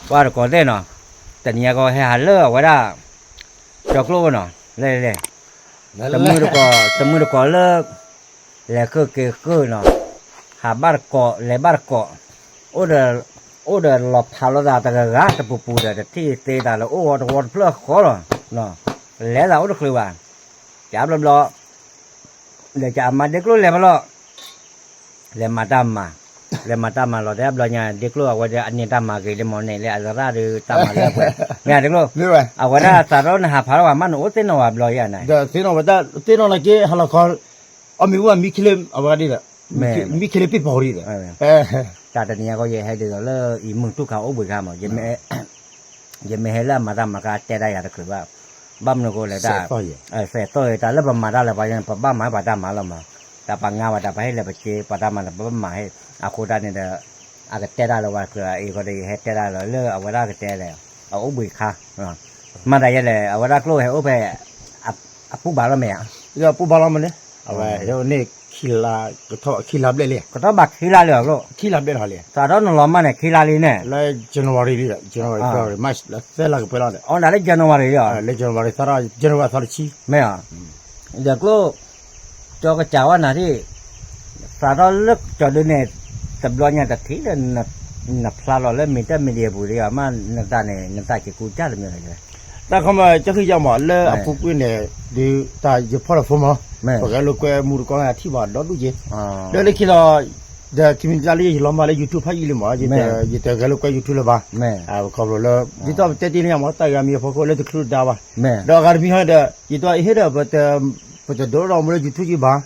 ပှၤတကိးသ့ၣ်နီၤ, တနံၤအံၤကီးဟဲဟးလၢအဝဲဒၣ် ကၠီကျိၣ်နီၤ, လဲၤလဲၤ, တမုၢ်တကိး တမုၢ်တကိးလၢ လဲၤဃုက့ၤဃုနီၤ, ဟးဘၣ်တကိး လဲၤဘၣ်တကိး, အိၣ်ဒီး အိၣ်ဒီးလီၤဖးလိာ်သးတဂၤဂၤတပူၤပူၤဒီး တထံၣ်သ့တၢ်လၢအိၣ်ဝီတဝီတဖျၢၣ်ဃီလီၤ, လဲၤသးအိၣ်တချုးဘၣ်, ကဘျီဘျီ လဲၤကအမါဒ့ကျိၣ်လဲၤဖဲလီၤ လဲၤမၤတၢ်မၤ, လဲၤမၤတၢ်မၤလီၤတဲဘျီညါ ဒ့ကျိၣ်အဝဲဒၣ်အန့ၢ်တၢ်မၤဂ့ၤလၢမီၤန့ၣ်လၢအသရၣ်ဒီးတၢ်မၤလၢအပှဲၤ, မ့ၢ်ဒ့ကျိၣ်, အဝဲဒၣ်သးဒီးနဟးဖးထီၣ်ဘၣ်မးနအိၣ်သ့ၣ်နီၣ်ဝဲဘျီယၤန့ၣ်, သ့ၣ်နီၣ်ဝဲဒၣ် သ့ၣ်နီၣ်နာ်က့ ဟးလီၤခီ, အီၣ်မ့ၤဝဲမံခ့လ့ အဝဲဒၣ်ဒီး, မံခ့လ့ပ့ၢ်ပီၤဒ်ဒီး, တၢ်တနံၤအံၤကီးယဟဲဒ်သိးလၢအံၤမုၢ်တူၢ်ခါအိၣ်ဘှံးခါမး ယမ့ၢ်ဟဲလၢအမၤတၢ်မၤခါတဲဒၣ်ယၤတချုးဘၣ်, ဘၣ်မနုၤအဃိလဲၣ်တၢ်, စဲးသီၣ်အံၤတၢ်လၢပမၤတၢ်လၢပှၤ ပဘၣ်မၤပှၤတၢ်မၤလီၤမး, တၢ်ပှၤငါဝဲတၢ်ပှၤဟ့ၣ်လၢပစ့ ပှၤတၢ်မၤန့ၣ် ပဘၣ်မၤဟ့ၣ်, အဃိတၢ်န့ၣ်ဒီး, အကတဲတၢ်လၢပှၤတချုးအံၤဃိဒီး ယဟဲတဲတၢ်လၢ လၢအဝဲဒၣ်ကတဲလဲၣ်, အအိၣ်ဘှံးခါ, မၤတၢ်ယဲလဲၣ် အဝဲဒၣ်ကျိၣ်ဟဲအိၣ်ဖဲ အပူၤဘၣ်လီၤမ့ၢ်ဧါ, ပူၤဘၣ်လီၤမ့ၢ်န့ၣ်, အဝဲဟဲအိၣ်န့ၣ် ခံလါ, ခံလါဘျဲၣ်လံ, ကထီၣ်ဘၣ်ခံလါလံအီၤကျိၣ်, ခံလါဘျဲၣ်လီၤလံ, သးထီၣ်နလီၤမၢ်န့ၣ် ခံလါလံန့ၣ်, လၢ January လံ, January February March လၢသၢလါကပှဲၤလီၤဒီး, အီၣ်ဒၣ်လၢ January လံ, လၢ January သးထီၣ် January သီတဆံ, မ့ၢ်ဧါ, ဒီးကျိၣ်, ကၠီကစၢ်ဝဲနၤဒၣ်, သးထီၣ်လၢကၠီဒုန့ၣ်, တဘျီညါတထံၣ်ဒီး, နဖျါလီၤလၢ မ့ၢ်တၢ် media ပူၤဒ်အမး နတၢ်န့ၣ် နတၢ်က့ၤကူတၢ်တမံၤလဲၣ်, တၢ်ခီမ့ၢ် ကၠီဃံယါမး လၢအပူၤကွံာ်န့ၣ်, ဒုးတၢ်ယဖီၣ်လီၤဖိမး, ပှၤဂဲၤလိာ်ကွဲမူတကီၢ်န့ၣ် အထံၣ်ဘၣ်ဒီဒူၣ်က့ၤ, ဒီးလၢခံလီၤ, ဒီးခံမံၤတၢ်လၢယလီၤမၢ်လၢ YouTube ဖးယံာ်လံမး, ယတဂဲၤလိာ်ကွဲ YouTube လၢၤဘၣ်, ခီဖျိလၢ, ဒ်သိးပတဲတ့ၢ်လံမး တၢ်ဂၤမံၤအဖီခိၣ်လၢတချုးတဒါဘၣ်, ဒီးအဂၤတမံၤဟီဒီး, ယတီၢ်အဟ့ၣ်ဒီး, ပတဒိးထီၣ်မူလၢ YouTube က့ၤဘၣ်,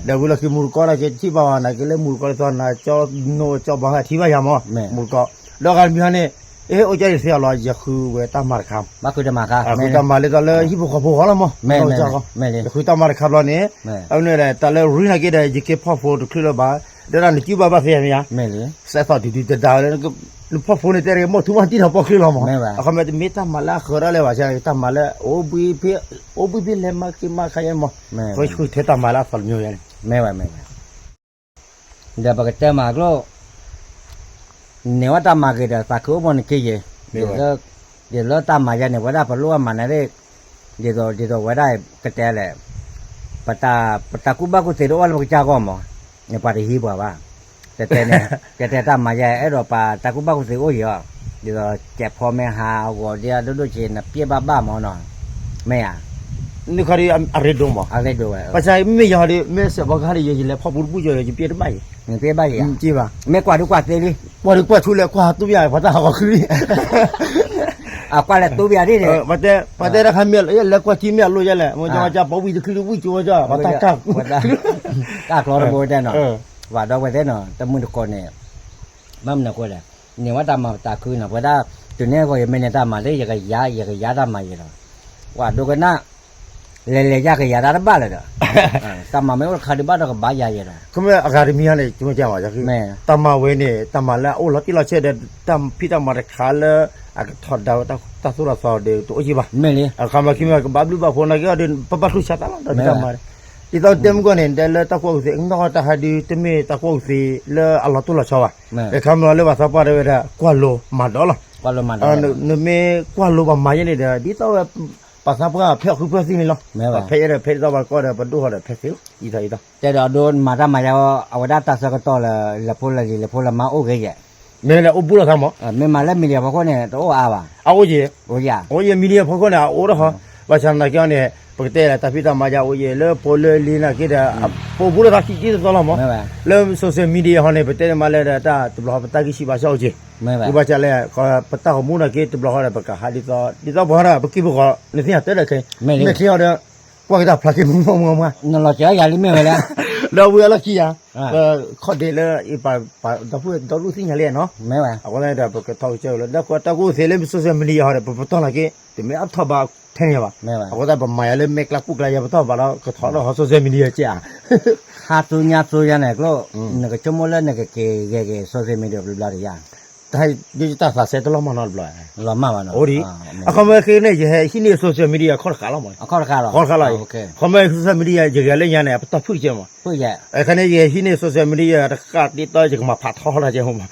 ဒီးဝံၤလီၢ်ခံမူတကီၢ်နာ်က့ တထံၣ်ဘၣ်ဘၣ်နာ်က့ လၢမူတကီၢ်ဒ်သိးနၤကၠီနိကၠီဘီဟဲထံၣ်ဘၣ်ယၤမး, မူတကီၢ်, ဒီးအဂၤတမံၤဟီန့ၣ်, အဟ့ၣ်အိၣ်ကၠီဒ်သ့အီၤလီၤ ယဃုဝဲတၢ်မၤတခါ, ဃုတၢ်မၤလၢတၢ်လၢဟံၣ်ဖိဃီဖိအဂီၢ်လီၤမး, ယဃုတၢ်မၤတခါဘျီန့ၣ်, အဝဲန့ၣ်တၢ်လၢ ရံနာ်က့ဒီး ယက့ၤဖီၣ်ဖိတချုးလၢၤဘၣ်, ဒီးနစုဘၣ်ဘၣ်သ့ၣ်ညါမ့ၢ်ဧါ, စဲးသီၣ်ဒုးဒုးတဒါဝဲလၢ, နဖီၣ်ဖိန့ၣ်တဲတဂ့ၤ မိၢ်ထူမးတံၢ်ထီၣ်ပီချံလီၤမး, အခီပညီတမ့ၢ်တၢ်မၤလၢအဃၢၤဒၣ်လဲာ်ဘၣ် တၢ်မၤလၢ, အိၣ်ဘှံးဖဲလဲၤမၤက့ၤမၤခါယဲမး, ဃုထဲတၢ်မၤလၢအသီၣ်တမံၤယဲန့ၣ်, မ့ၢ်ဝဲမ့ၢ်ဝဲ ဒီးပကတဲမးကျိၣ်, န့ၢ်ဝဲတၢ်မၤဂ့ၤဒီးသးခုအိၣ်မးနက့ယဲ, ဒ်သိးလၢတၢ်မၤယဲန့ၣ် ဝဲဒၣ်ပလိၣ်အမၤန့ၣ်, ဒ်သိးဒ်သိးဝဲဒၣ်ကတဲလဲၣ်, ပတၢ်ကူၣ်ဘၣ်ကူၣ်သ့တအိၣ်လၢပကစၢ်ဂီၢ်မး, ပှၤတဟံးပှၤဘၣ်, တဲတဲန့ၣ်, ကတဲတၢ်မၤယဲအဲၣ်ဒိးပှၤတၢ်ကူၣ်ဘၣ်ကူၣ်သ့အိၣ်ယဲအီၤ, ဒ်သိးကဲးဖီမ့ၢ်ဟးဂီၤဒ်အဒိၣ်ဒိၣ်ဆ့နပျဲၢ်ဘၣ်ဘၣ်မးနီၤ, မ့ၢ်ဧါ နုၤခီဒ်အရ့ဒိၣ်မး, အရ့ဒိၣ်ဝဲ, ဘၣ်ဆၣ်မ့ၢ်ယၤဟီဒ် မ့ၢ်စဲးဘီကဟါဒ်ယဲ ယလဲၤဖီၣ်ပူတဘူၣ်ယဲ ယပျဲၢ်တဘၣ်ယဲ, ယပျဲၢ်ဘၣ်ယဲ, မ့ၢ်ကွၢ်ဒုးကွၢ်သ့လံ, ကွၢ်ဒုးကွၢ်ဆူလဲၣ် ကွၢ်တူၢ်ဘၣ် ပှၤတၢ်ဟးဂီၤခုလံ, အကွၢ်လဲၤတူၢ်ဘၣ်ဒ်န့ၣ်, ပှၤတဲတၢ်ခါမ့ၢ်လဲၤကွၢ်ထံမ့ၢ်အလိၣ်ယဲလဲၣ် မ့ၢ်ကၠီပှၤဝံၣ်တချုးဝံၣ်ကၠိဝဲကၠီ ပှၤတၢ်ကၢ်, တၢ်ကျီတဘိတဲနီၤ, ပှၤဒီပုၢ်ဝဲၢ်သ့ၣ်နီၤ တမုၢ်တကိးန့ၣ် ဘၣ်မနုၤအဃိလဲၣ်, န့ၢ်ဝဲတၢ်မၤပတၢ်ခုနီၤ ပဝဲဒၣ်, တုၤန့ၣ်အဂီၢ် ယမ့ၢ်န့ၢ်တၢ်မၤလၢယကယၤ ယကယၤတၢ်မၤယဲလီၤ, ပှၤဒိကနၣ်, လဲၤလဲၤယၤကယၤတၢ်တဘၣ်လၢၤဒီး, တၢ်မၤမ့ၢ်အိၣ်တခါဒံးဘၣ်ဒီးကဘၣ်ယၤယဲလီၤ, မ့ၢ်အဂၤတမံၤဟီန့ၣ် တၢ်မၤဝဲန့ၣ် တၢ်မၤလၢအအိၣ်လီၤတံၢ်လီၤဆဲးဒီး တၢ်ဖံးတၢ်မၤတခါလၢ အကထီဒါဝဲတၢ်သိၣ်တၢ်သီဒီးတအိၣ်က့ဘၣ်, အခါမ့ၢ်ခံမ့ၢ်ကဘၣ်ဘျုးဘၣ်ဖှိၣ်နာ်က့ဒီး ပဘၣ်တူၢ်ဆါသးလီၤဒီးတၢ်မၤ, ဒ်သိးတဲမုၢ်ကီၢ်န့ၣ် တဲလၢတၢ်ကူၣ်ဘၣ်ကူၣ်သ့ နီၢ်တၢ်ဟဲဒုးတမ့ၢ်တၢ်ကူၣ်ဘၣ်ကူၣ်သ့လၢအလီၤတိၢ်လီၤဆီဘၣ်, အခါမ့ၢ်လၢပှၤသးပှၢ်တဲဝဲဒၣ် ကွၢ်လိမၤဒီးလီၤ, နမ့ၢ်ကွၢ်လိပှၤမၤယဲန့ၣ်ဒီး ဒ်သိးဝဲ ပှၤသးပှၢ်ဖဲအီၣ်ဃုဖၢသံန့ၣ်လီၤ, ဖဲယဲဒီးဖဲဒ်သိးပှၤကီၢ်ဒီး ပဒိၣ်ဃီဒီးဖဲသ့, တဲဒီးအဒိမၤတၢ်မၤယါ အဝဲဒၣ်တၢ်ဆၢကတီၢ်လၢ လဲၤဖိလၢလံၤ လဲၤဖိလၢမါအိၣ်ဂ့ၤယဲ, မ့ၢ်လဲၤအိၣ်ဘူးလိာ်သးမး, မ့ၢ်မၤလၢ media ဖီခိၣ်န့ၣ် တအိၣ်အါဘၣ်, အအိၣ်ယဲ, အိၣ်ယဲ, အိၣ်ယဲ media ဖီခိၣ်န့ၣ် အအိၣ်ထီၣ်ဃီ, ဘၣ်ဆၣ်သနာ်က့န့ၣ် ပကတဲလၢတၢ်ဖံးတၢ်မၤယါအိၣ်ယဲ လၢဖိလၢလံၤနာ်က့ဒီး ပအိၣ်ဘူးလိာ်သးခံဒ်သိးသိးလီၤမး, လၢ social media ဟီန့ၣ် ပတဲန့ၣ်မးလၢတၢ်တဘျီဃီပတၢ်ဂံၢ်ဆံးဘါစၢ်အိၣ်က့, ဘၣ်ဆၣ်လၢ ပတၢ်ဂီၤမူနာ်က့ တဘျီဃီဒီး ပကဟးဒ်သိး ဒ်သိးပှၤဒီး ပက့ၢ်ပဂီၤ နသ့ၣ်ညါတဲဒီးခဲအံၤ, မ့ၢ်ချ့အီၤဒီး ကွၢ်က့ၤတၢ်ဖျါက့ၤမုၢ်မုၢ်မုၢ်မုၢ်, နလီၤစၢၤယၤလံမ့ၢ်ဝဲလဲၣ်, ဒီးဝံၤအလီၢ်ခံယၤ, ခီၣ်ဒ့လၢ ပှၤဒီပုၢ်ဝဲၢ်ဒီဒူၣ်သ့ၣ်ညါလံနီၤ, အဃိသတးဒီး ပကထီၣ်ကစၢၢ်လၢ ဒီးတၢ်ကူၣ်သ့လၢ social media ဟီဒီး ပပတီၢ်နာ်က့ တမ့ၢ်အထီၣ်ဘးထဲန့ၣ်ဘၣ်, အဃိသတး ပမၤယၤလၢမဲာ်ကျါကူၣ်ကျါယၤ ပတီၢ်ဘၣ်ဒီး ကထီၣ်လၢဟီ social media ကဲဧါ, ဟါသူညါသူယါန့ၣ်ကျိ နကဆိကမိၣ်လၢနကက့ၤဂဲၤက့ၤ social media ဘျီဘျီတယါ, တၢ်သးစဲတလီၤမၢ်နီတဘျီ, လီၤမၢ်ဘၣ်နီၤ, အိၣ်ဒံး, အခီပညီခဲအံၤန့ၣ် ယဟဲဟံးန့ၢ် social media အခီၣ်တဃာ်လီၤမး, အခီၣ်တဃာ်လီၤ, အခီပညီ social media ယဂဲၤလၢညါန့ၣ် ပတီၢ်ဖုၣ်ကဲမး, အခါန့ၣ် ယဟံးန့ၢ် social media တဃာ် ဒ်သိးယကမၤဖးထီလီၤကဲမး,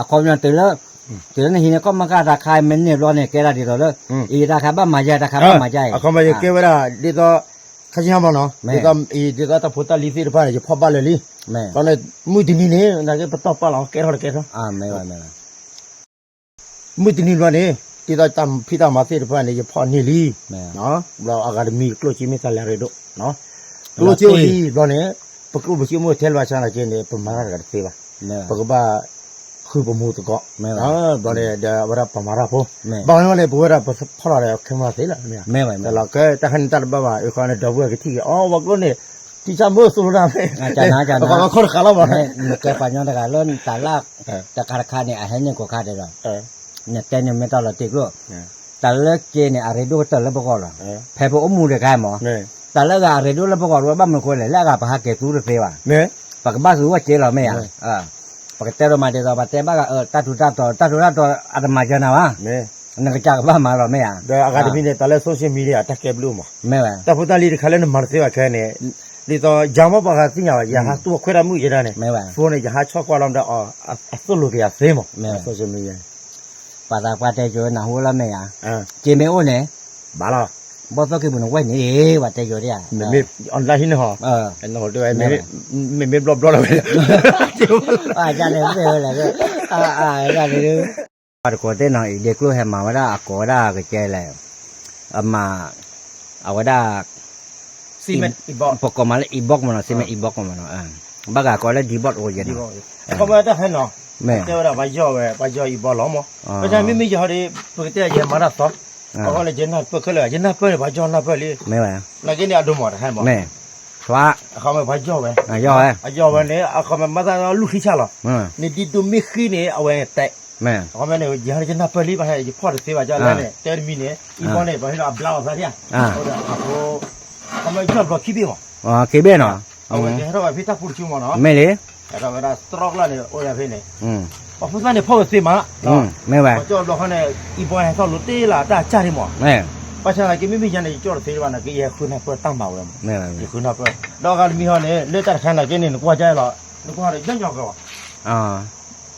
အခီပညီတုၤလၢ တုၤလၢနဟံးန့ၢ်ကီၢ်မကၢ်တၢ်ခါ မ့ၢ်န့ၢ်ဘျီန့ၣ် ကဲဒၣ်ဒ်သိးလၢ အံၤတၢ်ခါဘၣ်မၤယါ တၢ်ခါဘၣ်မၤယါအံၤ အခီပညီယကဲဝဲဒၣ် ဒ်သိး ခါဆံဟါမးနီၤ ဒ်သိး အံၤ ဒ်သိးတၢ်ဖိတၢ်လံၤသ့ၣ်တဖၣ်န့ၣ် ယဖီၣ်ဘၣ်လၢာ်လံ ဘျီန့ၣ် မုၢ်တနံၤန့ၣ် နာ်က့ပတီၢ်ပာ်လီၤ ကဲထီၣ်တကဲထီၣ် မုၢ်တနံၤဘျီန့ၣ် ဒ်သိးတၢ်ဖံးတၢ်မၤသ့ၣ်တဖၣ်န့ၣ် ယဖီၣ်န့ၢ်လံ ဘျီအဂၤတမံၤကျိၣ်စ့မ့ၢ်တၢ်လဲၤရ့ဒိၣ် ကျိၣ်စ့အိၣ်လံဘျီန့ၣ် ပကျိၣ်ပစ့မ့ၢ်ထဲလၢၤဆါနာ်က့န့ၣ် ပမၤတၢ်တဂၤတသ့ဘၣ် ပကဘၣ် ဃုပမူသကိး ဘျီန့ၣ်ဒီးအဝဲဒၣ်ပမၤတၢ်ဖိ ဘၣ်ဝဲန့ၣ် ပဝဲဒၣ်ပဖီၣ်လီၤဒီး camera သ့လီၤ တၢ်လီၤကဲတၢ်ခါန့ၣ်တၢ်တဘၣ်ဘၣ် အဃိန့ၣ် ဒီပုၢ်ဝဲၢ်ကထံၣ်က့ၤ အီ ပှၤကျိၣ်န့ၣ် ထံဆၣ်မုၢ်သိၣ်လိတၢ်မ့ၢ် ပကီးလီခီၣ်တဃာ်လီၤဘၣ် နကဲပှၤကညီတဂၤလၢနတၢ်လၢ တခါတခါန့ၣ် အဟဲန့ၢ်ကိးခါဒီး နတဲန့ၣ်မ့ၢ်တၢ်လီၤတံၢ်ကျိၣ် တၢ်လၢက့န့ၣ် အရ့ဒိၣ်ကတၢၢ်လၢပဂီၢ်လီၤ ဖဲပအိၣ်မူတခါမး တၢ်လၢအဂၤအရ့ဒိၣ်လၢပဂီၢ် ပဘၣ်မနုၤဃိလဲၣ် လၢအဂၤပဟးက့ၤသူတသ့ဘၣ် ပကဘၣ်သူဝဲက့လီၤမ့ၢ်ဧါ ပကတဲဒိၣ်မးဒ်သိး ပတဲဘၣ်ဂၤ တၢ်ထူးတၢ်တီၤ တၢ်ထူးတၢ်တီၤ အတမၤယါနၤဘၣ် နကစၢ်ကဘၣ်မၤလီၤမ့ၢ်ဧါ ဒီးအဂၤတမံၤန့ၣ် တၢ်လၢ social media တၢ်ကဲဘျုးမး မ့ၢ်ဝဲ တၢ်ဖိတၢ်လံၤတခါလၢနမၤတသ့ဘၣ်ခဲန့ၣ် ဒ်သိး ယၤမ့ၢ်ပှၤဂၤ သ့ၣ်ညါဘၣ် ယဟးသူၣ်အခွဲးတၢ်မုၣ်ယဲဒၣ်န့ၣ် phone န့ၣ် ယဟးဆီၣ်ကွၢ်လီၤမးဒီး အသိၣ်လိက့ၤယၤသ့မး social media ပှၤသးပှၢ်တဲကိၤနၢ်ဟူလီၤမ့ၢ်ဧါ က့မ့ၢ်အိၣ်န့ၣ် ဘၣ်လီၤ ဘီၣ်သိၣ်က့ပူၤန့ၣ်ဝဲန့ၣ် ပှၤတဲကိၤဒ်ဧါ မ့မ့ၢ် online ဟံးန့ၣ်ဟီ မ့မ့ၢ်ဘျီဘျီလီၤဝဲ အန့ၣ်မ့ၢ်ဝဲလဲၣ် အန့ၣ် ပှၤတကိးသ့ၣ်နီၤ အံၤဒ့ကျိၣ်ဟဲမၤဝဲဒၣ်အကိးဝဲဒၣ်ကကဲလဲၣ် အမၤ အဝဲဒၣ် ပကိးမးလၢ inbox မးနီၤ စ့မ့ၢ် inbox မးနီၤ ဘၣ်ဂၤကိးလၢ debot အိၣ်ယဲနီၤ ခီဖျိတၢ်ဖဲနီၤ မ့ၢ်တဲဝဲဒၣ်ပှၤယီၢ်ဝဲ ပှၤယီၢ် inbox လီၤမး ပမ့မ့ၢ်ယီၢ်ဒီး ပကတဲယဲမၤတၢ်သီ အဃိန့ၣ် ယနၢ်ပၢၢ်ခဲလၢာ် ယနၢ်ပၢၢ်န့ၣ် ပှၤယီၢ်နၢ်ပၢၢ်လံ မ့ၢ်ဝဲ နာ်က့န့ၣ် အဒိၣ်မးတဟဲမး မ့ၢ် အခီပညီပှၤယီၢ်ဝဲ အယီၢ်ဝဲ အယီၢ်ဝဲန့ၣ် အခီပညီမၤသးလီၤလူၢ်ခံဆၣ်လီၤ နဒ်ဒိၣ်မ့ၢ်ဃံန့ၣ် အဝဲတဲ အခီပညီန့ၣ် ယနၢ်ပၢၢ်လံ ဘၣ်ဟဲ ယဖီၣ်တသ့ဘၣ် ကလဲၣ်န့ၣ် တဲတမံၤန့ၣ် inbox န့ၣ် ပှၤဟဲဒီးအဘျါအီၤဖျါထံၣ် အခီပညီယီၢ်ဘျီခံဘ့ၣ်မး ခံဘ့ၣ်နီၤ အဝဲကဟဲထီၣ်ဝဲဖဲတၢ်ပူၤတဆူမးနီၤ မ့ၢ်လံ ဟဲထီၣ်ဝဲဒၣ် စရီကလၢ်န့ၣ် အိၣ်ဒၣ်ဖဲန့ၣ် ပှၤဖိသၣ်န့ၣ်ဖီၣ်ဝဲသ့မး မ့ၢ်ဝဲ ပှၤကၠီၣ်ဘျီခီန့ၣ် inbox ဟဲထီၣ်လိာ်တ့ၢ်လၢတၢ်ကၢ်ထံမး ဘၣ်ဆၣ်သနာ်က့ မ့မ့ၢ်ယၤန့ၣ် ယကၠီၣ်တသ့ဘၣ်နာ်က့ ယဟဲဃုနၢ်ပၢၢ်တၢ်မၤဝဲမး ယဃုနၢ်ပၢၢ် ဒီးအဂၤတမံၤဟီန့ၣ် လၢတၢ်တခါနာ်က့န့ၣ် နကွၢ်ကလဲၣ်လီၤ နကွၢ်ဒီးညီညီကီးဘၣ်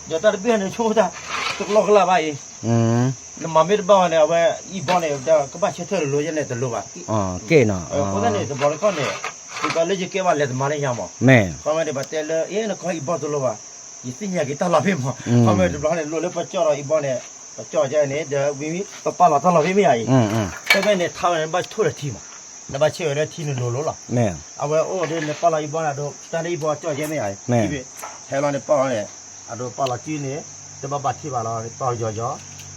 ဒီးတၢ်တဘ့ၣ်န့ၣ် ဆိကမိၣ်တၢ် တကလီကလီဘၣ်အံၤ နမၤမ့ၢ်တဘၣ်ဘၣ်န့ၣ် အဝဲ inbox န့ၣ် ကဘၣ်ဆၢထၢၣ်တလိၤယဲန့ၣ် တလိၤဘၣ် က့နီၤ အဃိသတးန့ၣ် တဘျီတခီၣ်န့ၣ် ဒ်သိးလၢယကဲဘၣ်လဲၤတမၤလၢညါမး ခီမ့ၢ်န့ၣ် ပတဲလၢ အ့ နကီၢ် inbox တလိၤဘၣ် ယသ့ၣ်ညါက့ၤတၢ်လီၢ်ဖဲမး ခီမ့ၢ်တဘျီန့ၣ် လိၣ်လၢပကၠီၣ်ဒီး inbox န့ၣ် ပကၠီၣ်ကဲန့ၣ် ဒီးဝံၤမံ ပပာ်လီၤတၢ်လီၢ်ဖဲမ့ၢ်ဧါအံၤ ဖဲဖဲန့ၣ် ထါဝဲန့ၣ် နဘၣ်ထိၣ်လၢထံမး နဘၣ်ဆဲးဝဲလၢထံနလိၤလိၤလီၤ အဝဲအိၣ်ဒီး နပာ်လီၤ inbox န့ၣ် အဒိ တၢ်လၢ inbox ကၠီၣ်ကဲမ့ၢ်ဧါအံၤ ဟဲလီၤန့ၣ်ပာ်လီၤန့ၣ် အဒိပာ်လီၤစုန့ၣ် တဘၣ်ဘၣ်ထံၣ်ဘၣ်လီၤ ပာ်ယီၤယီၤ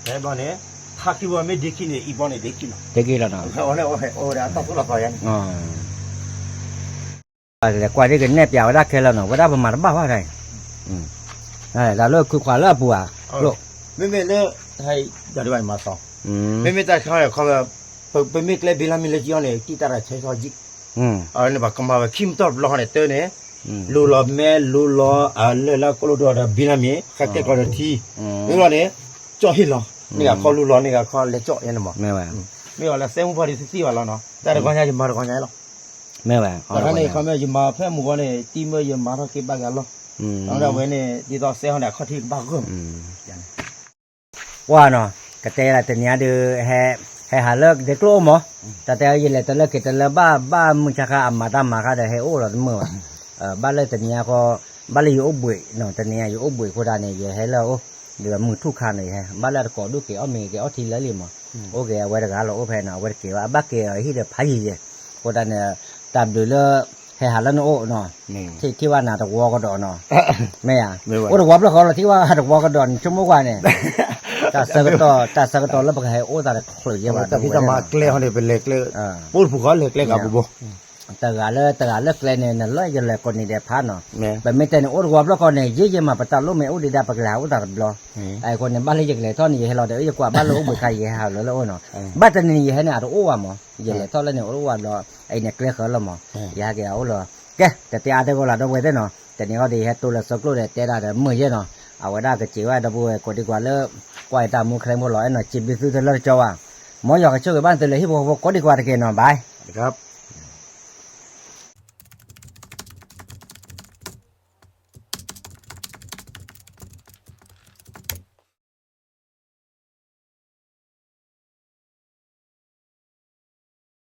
ဖဲဘျီန့ၣ် ထါခံဘိမ့ၢ်ဒ့ခံန့ၣ် inbox န့ၣ် ဒ့ခံလီၤ ဒ့ခံလီၤနီၤ အိၣ်ဝဲဒၣ်တၢ်သိၣ်လီၤသီယဲန့ၣ် ကွၢ်ဒ်ကနဲၣ်ပျးဝဲဒၣ်ခဲလၢာ်နီၤ ဝဲဒၣ်ပမၤတဘၣ်ဘၣ်ဒၣ်အံၤ တၢ်လၢခုခွးလၢအပူၤဧါ မ့မ့ၢ်လၢ မ့မ့ၢ်တၢ်တခါန့ၣ် ခီ ပမ့ၢ်ကျဲဘံလၢမ့ၢ်လၢကံအီၤန့ၣ် တံၢ်တၢ်တၢ်ဆဲးဆီယံာ် အဝဲန့ၣ် ပှၤကမၤဝဲခံမံၤတၢ်တဘျီဃီန့ၣ် တၢ်န့ၣ် လူလီၤမဲ လူလီၤ အလၢၢ်လၢကိၣ်လိၣ်ဒိၣ်ဒီးဘံလၢမ့ၢ် ဃဲကဲကျီဒီးထံ မ့ၢ်လီၤန့ၣ် ကၠီၣ်ဟ့ၣ်လီၤ န့ၢ်ဂၤခီလူလီၤ န့ၢ်ဂၤခီလဲၤကၠီၣ်ယဲန့ၣ်မး မ့ၢ်ဝဲ မ့ၢ်အီၤလၢသဲမူပှၢ်ဒ်သ့ၣ်သ့ၣ်ဘၣ်လီၤနီၤ တၢ်တခီညါယမၤတခီညါလီၤ တၢ်တခါန့ၣ် ခီမ့ၢ်ယမၤဖဲမုၢ်ဂီၤန့ၣ် တံၢ်မ့ၢ်ယမၤထီၣ်က့ၤဘၣ်ဂၤလီၤ ဒီးအဝဲန့ၣ် ဒ်သိးသဲဟီန့ၣ် အခီၣ်ထံးကဘၣ်ဂၢၢ်မး ကွၢ်နီၤ ကတဲဒၣ်တနံၤအံၤဒုး ဟဲဟးလၢဒ့ကျိၣ်အိၣ်မး တၢ်တဲယလဲၤတလၢက့ၤတလၢဘၣ် ဘၣ်မုၢ်ဆါခါအမၤတၢ်မၤခါဒီးဟဲအိၣ်လီၤတမုာ်ဘၣ် ဘၣ်လၢတနံၤအံၤဃီ ဘၣ်လၢယအိၣ်ဘှံးနီၤ တနံၤအံၤယအိၣ်ဘှံးအဃိသတးန့ၣ် ယဟဲလၢအအိၣ် ဒ်မုၢ်ထူၣ်ခါန့ၣ်ယဟဲ ဘၣ်လၢတကိးဒူၣ်က့ၤအီၣ်မ့ၤက့ၤအီထံလၢလံမး အိၣ်က့ၤအဝဲတဂၤလီၤအိၣ်ဖဲနီၤ အဝဲတက့ၤဘၣ် အဘၣ်က့ၤအီၤဟံၣ်ဒီးဖးယံၤယဲ အဃိသတးန့ၣ် တၢ်ဘျုးလၢ ဟဲဟးလၢနအိၣ်နီၤ ထံၣ်ထံၣ်ဘၣ်နၤတဝီကဒီးနီၤ မ့ၢ်ဧါ အိၣ်တဝီဖျၢၣ်ဃီလီၤ ထံၣ်ဘၣ်တဝီကဒီးန့ၣ် ဆိကမိၣ်ကွၢ်န့ၣ် တၢ်ဆၢကတီၢ် တၢ်ဆၢကတီၢ်လၢပကဟဲအိၣ်သးတချုးယဲဘၣ် တၢ်ဖံးတၢ်မၤကျဲဟီန့ၣ် ပလဲၤကျဲ ပအိၣ်တပူၤဃီလဲၤကျဲဂၤပူၤဘိ တဂၤလၢတဂၤလၢကျဲန့ၣ် နလၢယလဲၤကိးနံၤဒဲးဖးနီၤ ပမ့ၢ်တဲန့ၣ် အိၣ်တဝီဖျၢၣ်ဃီန့ၣ် ယဲယဲမးပတၢ်လိၣ်မ့ၢ်အိၣ်ဒံးဒၣ် ပကလဲၤဟးအိၣ်သးတဘျီ အဃိန့ၣ် ဘၣ်လၢယကလဲၤထီၣ်န့ၣ် ယဟဲလီၤဒီး ယကွၢ်ဘၣ်လၢအိၣ်ဘှံးခါ ယဟဲဟးလၢလၢအိၣ်နီၤ ဘၣ်တနံၤန့ၣ် ယဟဲန့ၣ် အတအိၣ်ဘၣ်မး ယလဲၤထီၣ်လၢန့ၣ် အိၣ်တအိၣ်ဘၣ်ဘျီ အအံၤန့ၣ်ကျဲဃၢၤလီၤမး ယဟဲက့ၤအအိၣ်လီၤ ကဲ တတဲအါတဲဂီၢ်လၢဒီပုၢ်ဝဲၢ်သ့ၣ်နီၤ တနံၤအံၤဒီး ယဟဲတိလၢဆၢကျိၣ်ဒီး တဲဒၣ်ဒီးမုာ်ယဲနီၤ အဝဲဒၣ်ကစံးဝဲဒီပုၢ်ဝဲၢ်ကိးဒံကွၢ်လၢ ကွၢ်ယတၢ်မူခဲမူလီၤ အဲၣ်နီၤ စံးဘျုးသုတလၢတကၠီဘၣ် မ်ယွၤကဆိၣ်ဂ့ၤဘၣ်သုလၢဟံၣ်ဖိဃီဖိ ကိးဒံကွၢ်တက့ၢ်နီၤ bye